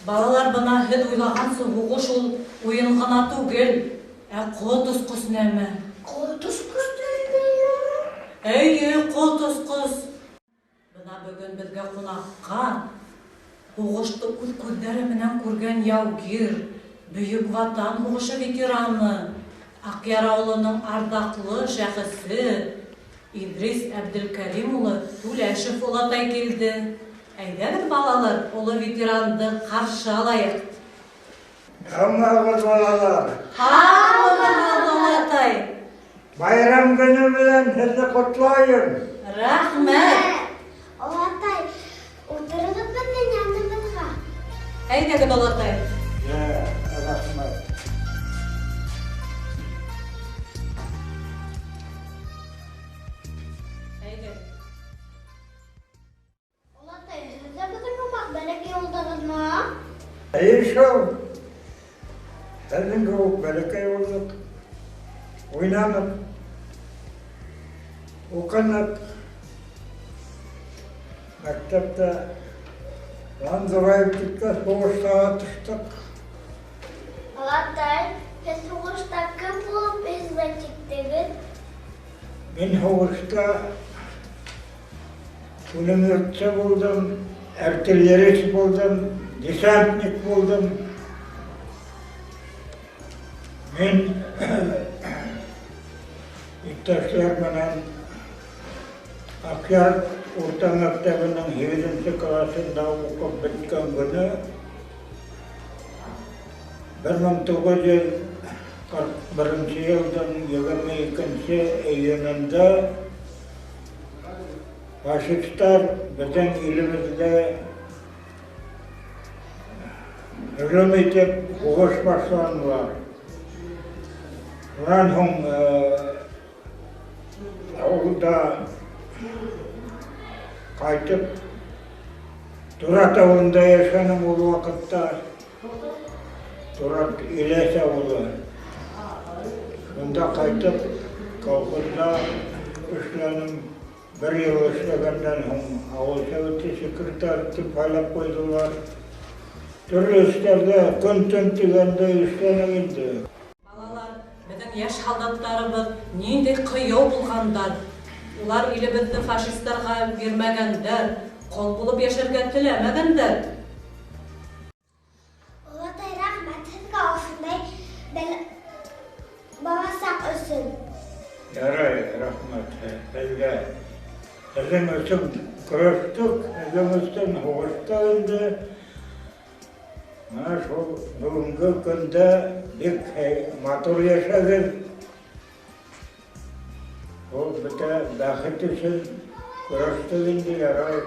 Балалар, бына һеҙ уйлағанса һуғыш ул уйын ғына түгел, ә ҡот осҡос нәмә. Ҡот осҡос нәмә? Эйе, ҡот осҡос. Бына бөгөн беҙгә ҡунаҡҡа һуғышты үҙ күҙҙәре менән күргән яугир, Бөйөк Ватан һуғышы ветераны, Аҡъяр ауылының арҙаҡлы шәхесе Иҙрис Әбделкәрим улы Түләшев олатай килде. Әйҙәгеҙ, балалар, оло ветеранды ҡаршы алайыҡ. Һаумыһығыҙ, балалар! Һаумыһығыҙ, олатай! Байрам көнө менән һеҙҙе ҡотлайым! Рәхмәт! Олатай, ултырығыҙ беҙҙең яныбыҙға. Әйҙәгеҙ, олатай. Йә, рәхмәт. Әйҙәгеҙ. Олатай, һеҙ ҙә беҙҙең һымаҡ бәләкәй булдығыҙмы? Эйе шул. Һеҙҙең кеүек бәләкәй булдыҡ. Уйнаныҡ. Уҡыныҡ. Мәктәптә Унан ҙурайып киткәс, һуғышта ҡатыштыҡ. Олатай, һеҙ һуғышта кем булып хеҙмәт иттегеҙ? Мин һуғышта пулеметсы булдым, артиллерист булдым, десантник булдым. Мин иптәшләр менән Аҡъяр урта мәктәбенең һигеҙенсе класында уҡып бөткән көнө 1941 йылдың 22 июнендә фашисттар беҙҙең илебеҙгә һөжүм итеп һуғыш башланылар. Шунан һуң ауылда ҡайтып Турат ауылында йәшәнем ул ваҡытта. Турат Иләс ауылы. Шунда ҡайтып колхозда эшләнем. Бер йыл эшләгәндән һуң ауыл советы секретарь итеп һайлап ҡуйҙылар. Төрлө эштәрҙә көн-төн тигәндәй эшләнек инде. Балалар, беҙҙең йәш һалдаттарыбыҙ ниндәй ҡыйыу булғандар. Улар илебеҙҙе фашистарға бирмәгәндәр, ҡол булып йәшәргә теләмәгәндәр. Олатай, рәхмәт һеҙгә ошондай баласаҡ өсөн. Ярай, рәхмәт һеҙгә. Һеҙҙең өсөн көрәштек, һеҙҙең өсөн һуғыштыҡ инде. Менә шул бөгөнгө көндә бик матур йәшәгеҙ. Ул бөтә бәхет өсөн көрәштек инде, ярай.